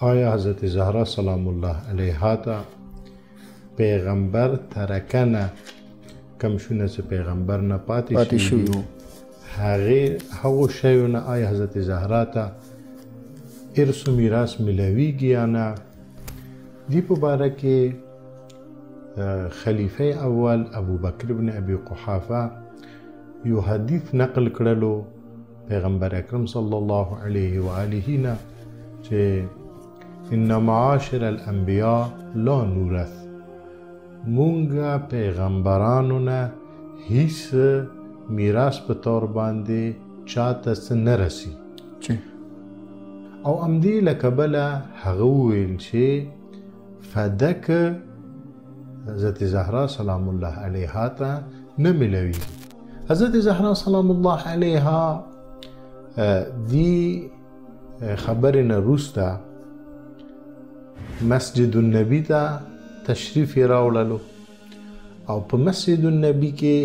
آیا حضرت زهرا سلام الله علیها ته پیغمبر ترکنه کم شونه چې پیغمبر نه پاتې شوي هغې هغو شیو نه آیا حضرت زهرا ته ارث و میراث ملاویږي یا نه؟ دې په باره کې خلیفه اول ابوبکر بن ابي قحافه یو حدیث نقل کړلو پیغمبر اکرم صلی الله علیه و آله نه چې ان معاشر الانبیاء لا نورث، مونږ پیغمبرانو نه هیڅ میراث په طور باندې چاته څه نه رسي. او همدې له کبله هغه وویل چې فدک حضرت زهرا سلام الله علیها ته نه ملویږي. حضرت زهرا سلام الله علیها دی خبرې نه وروسته مسجد النبي ته تشریف یې راوړلو او په مسجد النبي کې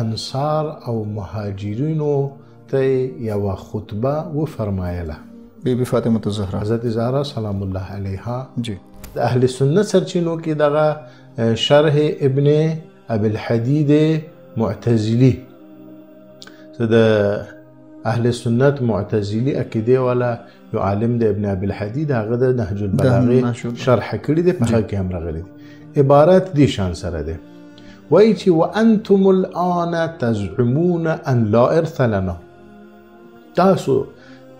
انصار او مهاجرینو ته یوه خطبه وفرمایله. بی بی فاطمه الزهرا حضرت زهرا سلام الله علیها د اهل سنت سرچینو کې دغه شرح ابن ابي الحدید معتزلی، د اهل سنت معتزلی عقیدې والا یو عالم د ابن ابي الحدید هغه د نهج البلاغې شرح کړي دی، په هغه کې هم راغلی دی. عبارت دې شان سره دی، وایي چې وانتم الان تزعمون ان لا ارث لنا، تاسو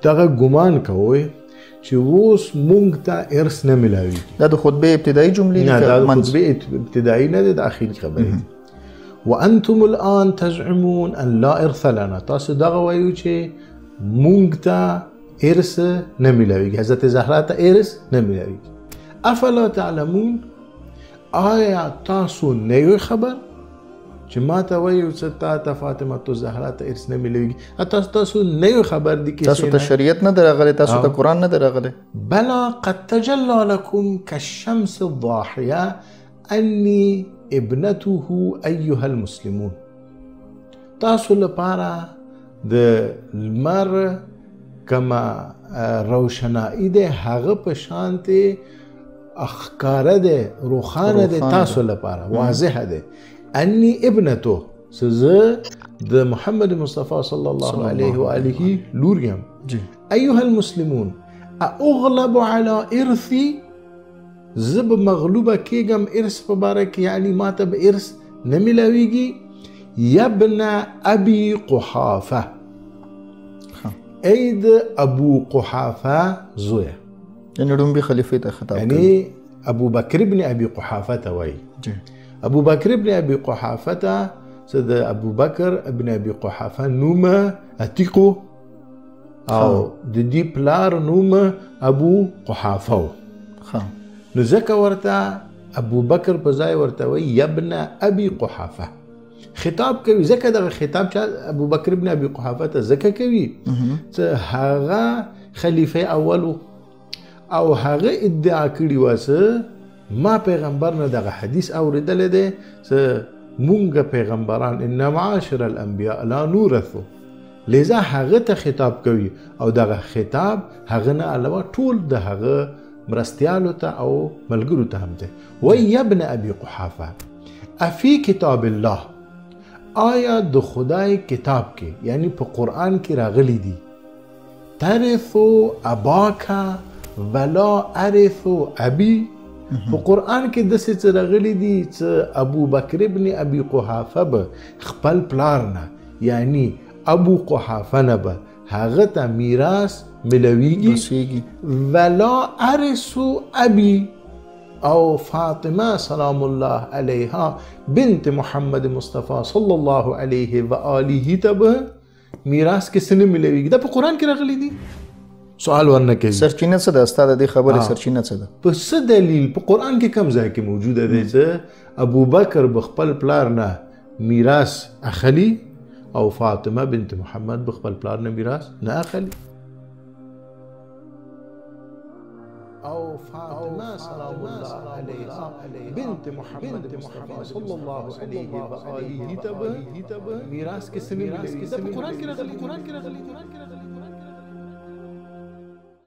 دغه ګمان کوئ چې اوس مونږ ته ارث نه ملاویږي. دا د خطبې ابتدایي جملې نه، دا د خطبې ابتدایي نه دی، د اخري خبرې دي. وانتم الان تزعمون ان لا ارث لنا، تاسو دغه وایو چې مونږ ته ارث نه ملاویږي، حضرت زهرا ته ارث نه ملاویږي. افلا تعلمون، آیا تاسو نه یو خبر چې ما ته وایو چې تا ته فاطمه الزهرا ته ارث نه ملاویږي؟ تاسو نه یو خبر دي کې تاسو ته شریعت نه دی راغلی، تاسو ته قرآن نه دی راغلی. بلا قد تجلى لكم كالشمس الضاحية أني ابنته أيها المسلمون، تاسو لپاره د لمر کما روشنایی ده هغه په شان ته ښکاره ده، روښانه ده، تاسو لپاره واضحه ده. انی ابنته، زه د محمد مصطفی صلی الله علیه و آله لور یم. ایها المسلمون اغلب على ارثي، زه به مغلوبه کېږم ارث په باره کې، یعنی ما ته به ارث نه ملاویږي. یبن ابي قحافه، ای د ابو قحافه زویه، یعنی ړومبي خلیفه ته خطاب کوي، یعنی ابو بکر ابن ابي قحافه ته وایي. ابو بکر ابن ابي قحافه ته چې د ابو بکر ابن ابي قحافه نوم عتیقو او د دې پلار نوم ابو قحافه و، نو ځکه ورته ابو بکر په ځای ورته وایي یبن ابي قحافه خطاب کوي. ځکه دغه خطاب چې ابو بکر ابن ابي قحافه ته ځکه کوي چې هغه خلیفه اول او هغه ادعا کړې وه چې ما پیغمبر نه دغه حدیث اورېدلی دی چې مونږ پیغمبران ان معاشر الانبیاء لا نورثو، لذا هغه ته خطاب کوي او دغه خطاب هغه نه علاوه ټول د هغه مرستیالو ته او ملګرو ته هم دی. وایي یبن ابي قحافه افي کتاب الله، آیا د خدای کتاب کې یعنی په قرآن کې راغلی دي ترثو اباک ولا ارثو ابي، په قرآن کې داسې څه راغلي دي چې ابو بکر ابن ابي قحافه به خپل پلار نه یعنی ابو قحافه نه به هغه ته میراث ملویږي، ولا ارثو ابي، او فاطمه سلام الله علیها بنت محمد مصطفی صلی الله علیه و آله ته به میراث کې څه نه ملویږي. دا په قرآن کې راغلي دي. سوال ورنه کوي سرچینه څه ده؟ ستا د دې خبرې سرچینه څه ده؟ په څه دلیل په قرآن کې کوم ځای کې موجوده دی چې ابو بکر به خپل پلار نه میراث اخلي او فاطمه بنت محمد به خپل پلار نه میراث نه اخلي؟ او فاطمه سلام الله علیها بنت محمد مصطفی صلی الله علیه و آله ته به میراث کې څه نه ملاویږي؟ دا په قرآن کې راغلي.